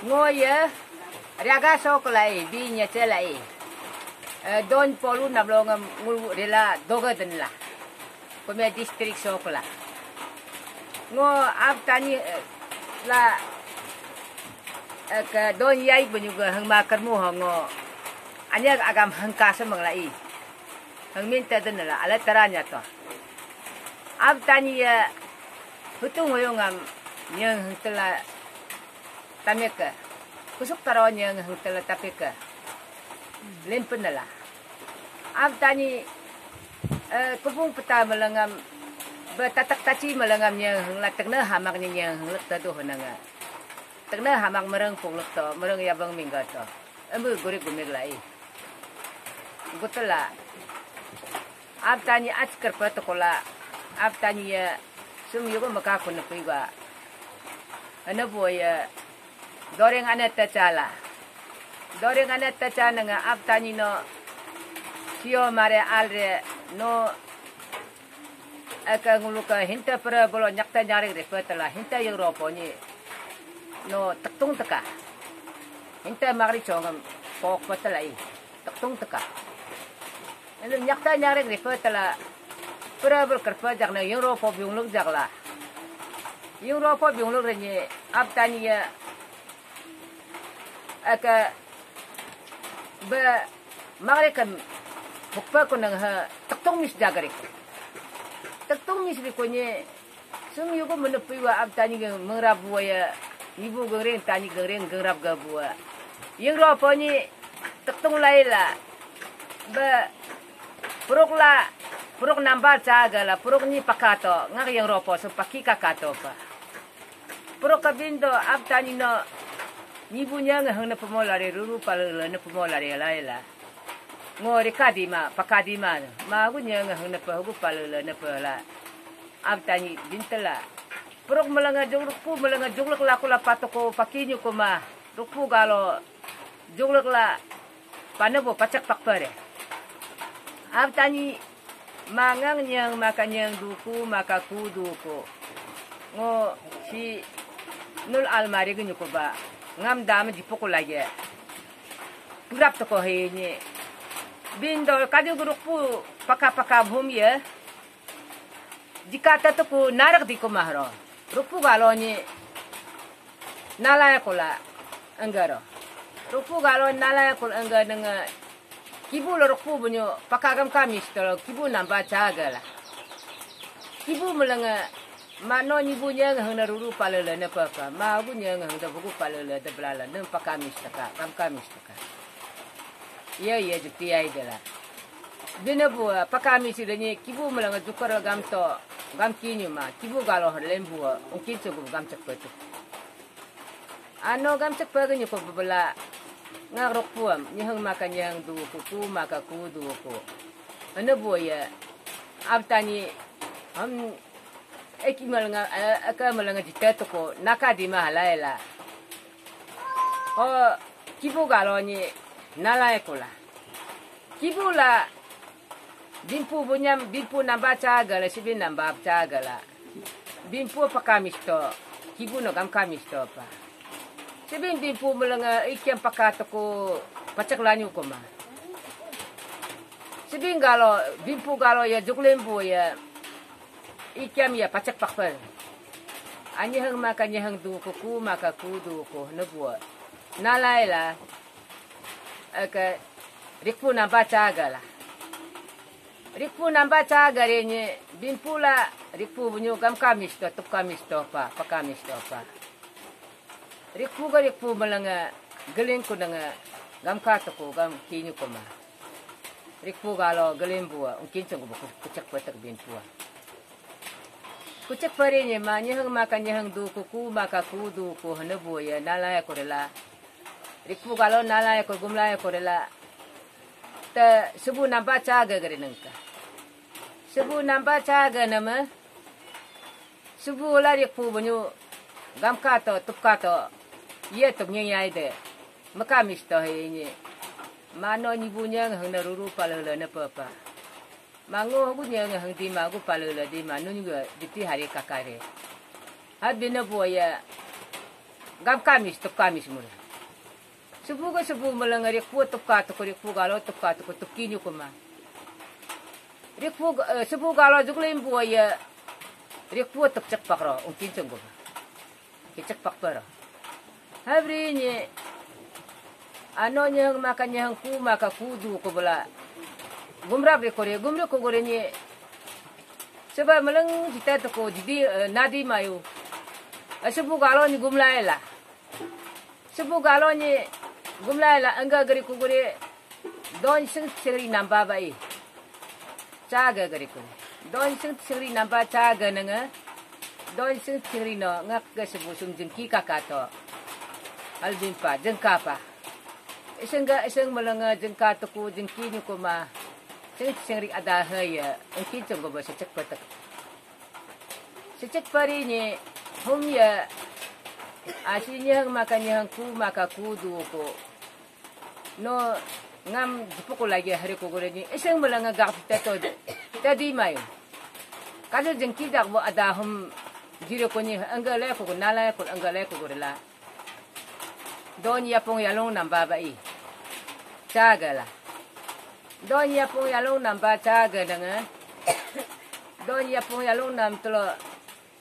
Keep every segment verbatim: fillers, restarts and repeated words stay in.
Ngo ye riaga soklai, bi nyecelai. Eh, don polu nablongam ngulu rela dogaden la. Kumia district sokla. Ngo Abtani, eh, la, eh, ke don yai benyuga hengma kermu ho ngo. Anya agam hengka semeng lai. Hengmin teden la, ala teranya to. Abtani ya hutung huyungam nyeng hengtela tameke. Kusuk taro nyeng hengtela tapeke. Limpenela. Abtani, eh, kubung peta melengam, be tatak taci melengam nyeng hengla tekne hamak nyeng henglek teduh nanga. Tekne hamak mereng punglek to, mereng yabang mingga to. Embe gurik gumik lai. Gutela. Abtani ach kerpa tokola. Abtani ya sum yugo maka kun pui ga. Ana boya doreng ana tachala. Doreng ana tacha nanga Abtani no sio mare alre no aka nguluka hinta pera bolo nyakta nyaring repetela hinta yang ropo ni no tektung teka. Hinta magri chongam pok petela i. Tektung teka. Elu nyakta nyaring repetela pera bol kerpa jakna yang ropo biungluk jakla. Yang ropo biungluk renye Abtani ya aka be magre kan hukpa kunang ha tektung mis jagare. Tektung mis ri kunye sum yugo menepui wa Abtani ge mengrap bua ya, nibu gengreng Tani gengreng gengrap ga bua. Yang ropo ni tektung lai la be puruk la, puruk namba cha ga la, puruk ni pakato, ngak yang ropo sum paki kakato pa. Purok kabindo Abtani no nibu nya ngeheng ne pemolare ruru palele ne pemolare laila. Ngo rika dima, paka dima, ma gu nya ngeheng ne pehugu palele ne pela. Abtani bintela. Purok melanga jurukpu melanga juruk lakula patoko pakinyu kuma. Rukpu galo juruk la panebo pacak pakpare. Abtani mangang nyang maka nyang duku maka ku duku. Ngo si nul almari ge nyuku ba ngam dam jipuku lagi. Kurap toko he ni. Bindo kaju gurukpu paka paka bhum ye. Jika tatuku narak di kumahro. Rukpu galo ni nalai kula enggaro. Rukpu galo nalai kula engga nenge kibu lo rukpu bunyo pakagam kami sitolo kibu namba chaga la. Kibu melenge mano nibu nyeng hena ruru palele ne papa. Ma bu nyeng hena bugu palele de belala nem pakami sitaka, kam kami sitaka. Iya, iya, jukti ai dela. Bina bua, pakami si dani, kibu melanga jukar gam to, gam kinyu ma, kibu galo har lem bua, ungkin cukup gam cek petu. Ano gam cek pagi nyukup bebela, ngak rok puam, nyeheng maka nyeheng duku, ku maka ku duku. Ano bua ya, Abtani, ham, eki melanga, eh, eka melanga jita tuku, naka di mahalai la. Oh, kibu galo ni nalai kula. Kibu la bimpu bunyam, bimpu namba chaga la, sibin namba chaga la. Bimpu pakamisto, kibu no gam kamisto pa. Sibin bimpu melenge ikiam pakatoko pacak lanyu kuma. Sibin galo, bimpu galo ya juklembu ya. Ikiam ya pacak pakpal. Anyeheng maka nyeheng duku, ku maka ku duku, nebua. Nalai la, eke, rikpu namba chaga la. Rikpu namba chaga re nye, bimpu la, rikpu bunyu gam kamisto, tup kamisto pa, pa kamisto pa. Rikpu ga rikpu melenge, geling kunenge, gam katuku, gam kinyu kuma. Rikpu galo geling bua, ungkin cengku buku, kucek petek bimpu. Kucek pari ni ma nyeheng maka nyeheng duku, ku maka ku duku, hene bu ya nalai kurela. Rikpu galo nalai kur gumlai kurela. Te sebu namba chaga gari nengka. Sebu namba chaga nama. Sebu la rikpu bunyu gam kato, tup kato. Ye tup nyai de. Maka misto he ni. Mano nyibu nyang hena ruru palele ne papa. Mango gu nyang hang di ma gu palele di ma nun gu diti hari kakare. Habina boya gam kamis, tup kamis mula. Subu ga subu mula nga rikpu tup ka tuku, rikpu galo tup ka tuku, tup kinyu kuma. Rikpu, eh, subu galo juglim buaya, rikpu tup cek pakro, ungkin cenggu. Kicek pakpar. Habri ni, ano nyeheng maka nyeheng ku maka kudu ko bela. Gumrap ri kore, gumri ko gore ni. Seba meleng kita toko didi, eh, nadi mayu. Asebu galo ni gumlai la. Sebu galo ni gumlai la, angga gari ko gore. Don sing singri namba bai. Chaga gari ko. Don sing singri namba chaga nanga. Don sing singri no ngak ga sebu sum jengki kakato. Albin pa, jengka pa. Iseng ga iseng melanga jengka tuku jengki nyukuma. Sing singri ada haya. Engki jenggo ba secek petek. Secek pari ni hum ya. Asi nyeheng maka nyeheng ku maka kudu ko. No ngam jipukul lagi hari kugure ni iseng melanga gak tato tadi mai. Kada jengki dak bo ada hum jire ko ni angga le ko nala ko angga le ko la. Don yapung yalung namba bai. Chaga la. Don yapung yalung namba chaga danga. Don yapung yalung nam tulo.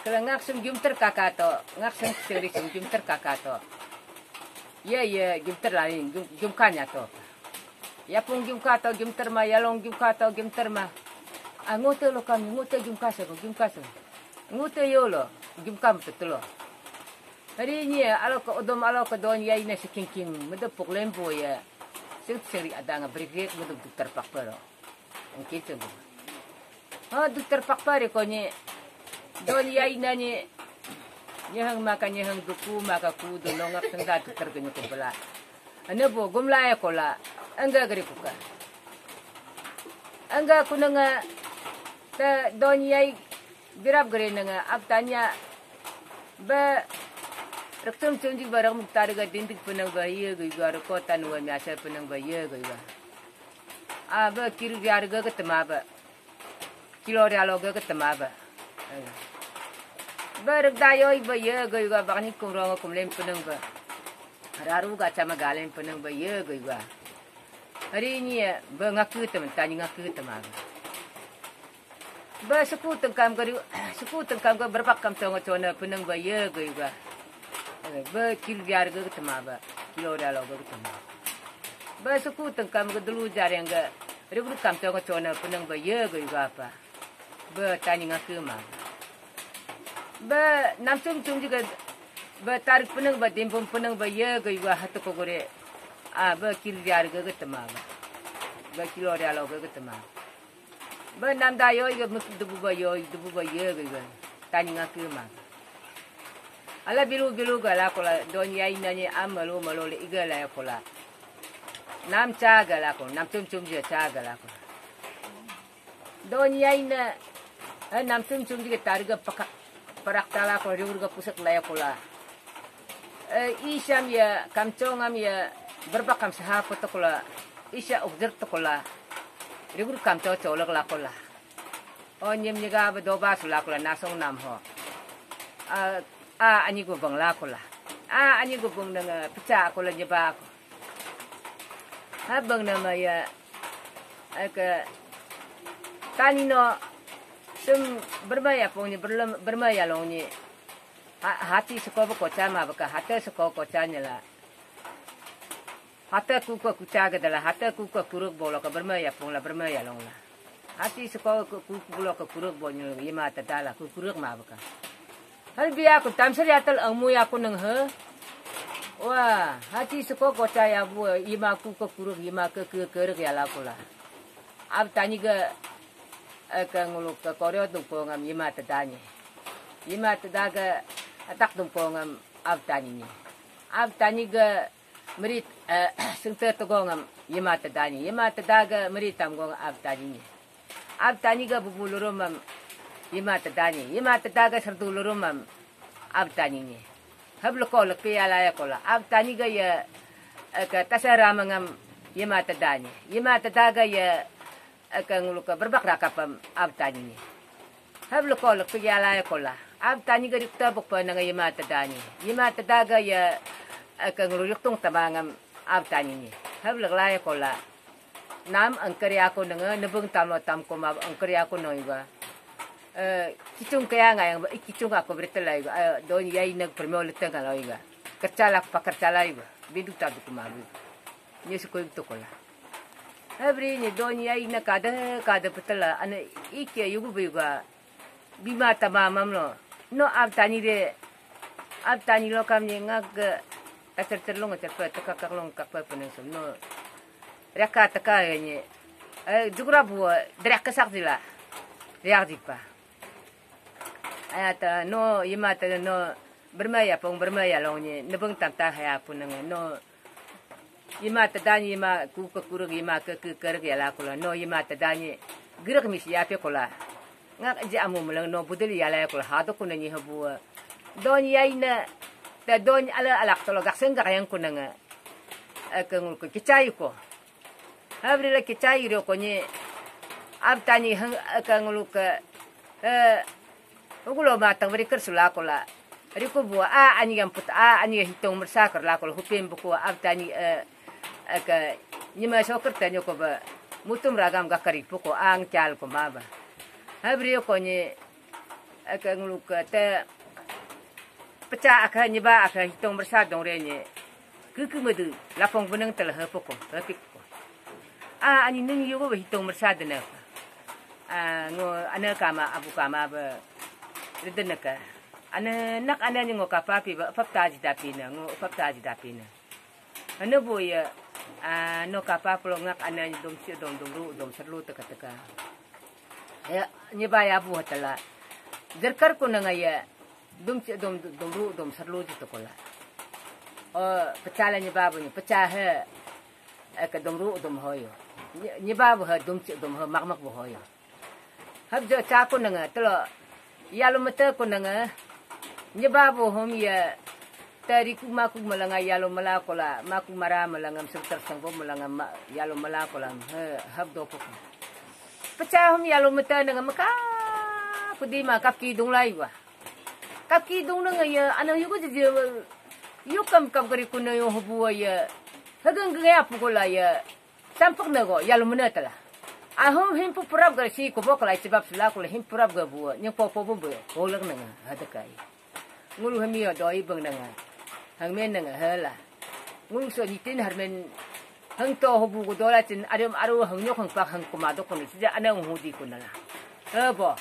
Kala ngak sum jumter kakato, ngak sum singri sum jumter kakato. Ye, ye, jumter lain, jum, jumkanya to. Yapung jumkato, jumter ma, yalong jumkato, jumter ma. Ah, ngote lokam, ngote jumkase ko, jumkase. Ngote yolo, jumkam tetulo. Hari ni alo ke odom alo ke don yai na sikingking, medepuk lembo ya. Sing singri ada nga brigade medep terpakpero. Engki tu. Ha, duk terpakpa re ko ni. Don yai na ni. Nyeheng maka nyeheng duku maka ku do nongak tengda duk tergenyu kumpela. Ane bo gumla ya kola. Angga gari kuka. Angga kunanga ta don yai birap gari nanga ab tanya ba rektum chunji ba rak muktar ga dindik penang ba ye gui ga reko tan wa miasa penang ba ye gui ga. Ah, ba kiri biar ga ketema ba. Kilo rialo ga ketema ba. Ba rek dayo ba ye ga yuga bakni kumrong kumlem penang ba. Raru ga chama galem penang ba ye ga yuga. Hari ni ba ngaku temen tani ngaku tema ba. Ba suku tengkam ga suku tengkam ga berbak kam tongo chona penang ba ye ga yuga. Ba kiri biar ga ketema ba. Kilo rialo ga ketema. Ba suku tengkam ga dulu jareng ga ribru kam tongo chona penang ba ye ga yuga apa. Ba tani ngakema. Ba namsum sum juga ba tarik penang ba dimpum penang ba ye ga yuga hatu kogore. Ah, ba kiri biar ga ketema ba. Ba kilo rialo ga ketema. Ba namda yoi ga muk dubu ba yoi dubu ba ye ga ga. Tani ngakema. Ala bilu bilu ga la kola don yai nani am malu malu le iga la kola. Nam cha ga la kola, nam chum chum je cha ga la kola. Don yai na, eh, nam chum chum je tari ga pakak parak tala kola, riur ga pusak la kola. Eh, isam ya, kamchong am ya, berbak kam saha kotokola. Isa ugdir tokola. Riur kamchong cholak la kola. O nyem nyiga ba doba sula kula nasong nam ho. A, a, ani gu bang la kula. A, ani gu bang nang, eh, picha kula nyeba ko. Ha bang nama ya, eh, ke, tani no, sum berma ya pong ni, berlem, berma ya long ni. Ha, hati sekoba kocha ma baka, hati sekoba kocha nyela. Hata kuka kucha ga dala, hata kuka kuruk bolo ka berma ya pung la, berma ya long la. Hati seko ku, ku, bulo ka kuruk bo nyel yima ta dala, ku kuruk ma baka. Hal biya ku tamsar ya tal angmu ya ku nang he. Wah, hati seko kocha ya bu, yima ku ka kuruk, yima ka ke kerek ya la kula. Ab tani ga, eh, ka nguluk ka koryo dum kongam yima ta dani. Yima ta daga atak dum kongam ab tani ni. Ab tani ga Meri, eh, sengte tegong am yima tedani. Yima tedaga meri tamgong ab tani ni. Ab tani ga bubu lurum am yima tedani. Yima tedaga serdu lurum am ab tani ni. Hab leko lekpi alaya kola. Ab tani ga ya, eh, ke tasara mengam yima tedani. Yima tedaga ya, eh, ke ngulu ke berbak rakap am ab tani ni. Hab leko lekpi alaya kola. Ab tani ga rikta bukpa nanga yima tadani. Yima tadaga ya, eh, ka ngulu yuktung tamangam ab tani ni. Hab laglaya kola. Nam angkari aku nanga nabung tamlo tamko ma angkari aku nanga. Eh, kicung kaya ngayang ba, eh, kicung aku berita lagi. Eh, don yai nag permio leteng lagi. Kercalak pa kercalai ba. Biduk tabuk mabu. Ni sukoi tukola. Habri ni don yai na kada kada petala ana ikia yugu biga. Bima tama mamlo. No ab tani de. Ab tani lo kam ni ngak ke kacer cerlong cerpe teka kaklong kakpe peneng sem no. Reka teka ni. Eh, jugra bu, eh, drek kesak jila. Riak jipa. Aya ta no yima ta no bermaya pong bermaya long ni nebeng tam ta haya punang no. Yima tadani yima ku ke kurek yima ke ke kerek ya la kula. No yima tadani gerek mis ya pe kula. Ngak aja amu meleng no budel ya la kula. Hado kuna ni habu. Don yai na ta don ala alak tolo gak seng gak yang kuna nga. Eh, ke ngul ke kicai ko. Habri la kicai ro ko ni. Ab tani hang, eh, ke ngul ke, eh, Ugulo matang beri ker sula kola. Riku bua a ani yang put a ani yang hitung mersa ker la kola hupim buku ab tani, eh, eh, ke nyima soker tani ko ba mutum ragam gakari puko ang kyal ko ma ba. Habri ko ni, eh, ke ngulu ke te pecah aka nyiba aka hitung mersa dong re ni. Kuku medu lapong beneng telah puko, hepik puko. Ah, ani nung yugo hitung mersa dena. Ah, ngo ana kama abu kama ba. Ridnaka. Ana nak ana ni ngo kapapi ba pap taji dapina, ngo pap taji dapina. Ana bu ya, ah, no kapap lo ngak ana ni dom si dom dom ru dom serlu teka teka. Ya, ni ba ya bu hatala. Jerkar kuna nga ya, dom si dom dom ru dom serlu ji tokola. Oh, pecala ni ba bu ni, pecah he. Eh, ke dom ru dom hoyo. Ni, ni ba bu he dom si dom he mak mak bu hoyo. Hab jo cha kunanga, telo, yalo mata kunanga, nyeba bo hom ya, tari kuma kuma langa yalo mala kola, maku mara malanga, sengter sengbo malanga, ma, yalo mala kola, he, hab do puku. Pecah hom yalo mata nanga maka, kudima kapki dung lai wa. Kapki dung nanga ya, anang yugo jiji, yukam kap gari kuna yo hubu ya, hagang gaya pukola ya, Sampak na go, yalo mena tala. Ahum himpu purap ga si kubok lai chibap sula kula him purap ga bua, nyang popo bu bua, holak nanga, hadakai. Ngulu hami yo doi bang nanga, hangmen nanga, hala. Ngulu so nitin harmen, hang to hobu go dola chin, arum aru hang nyok hang pak hang kuma dokon, sija anang hudi kunala. Hebo.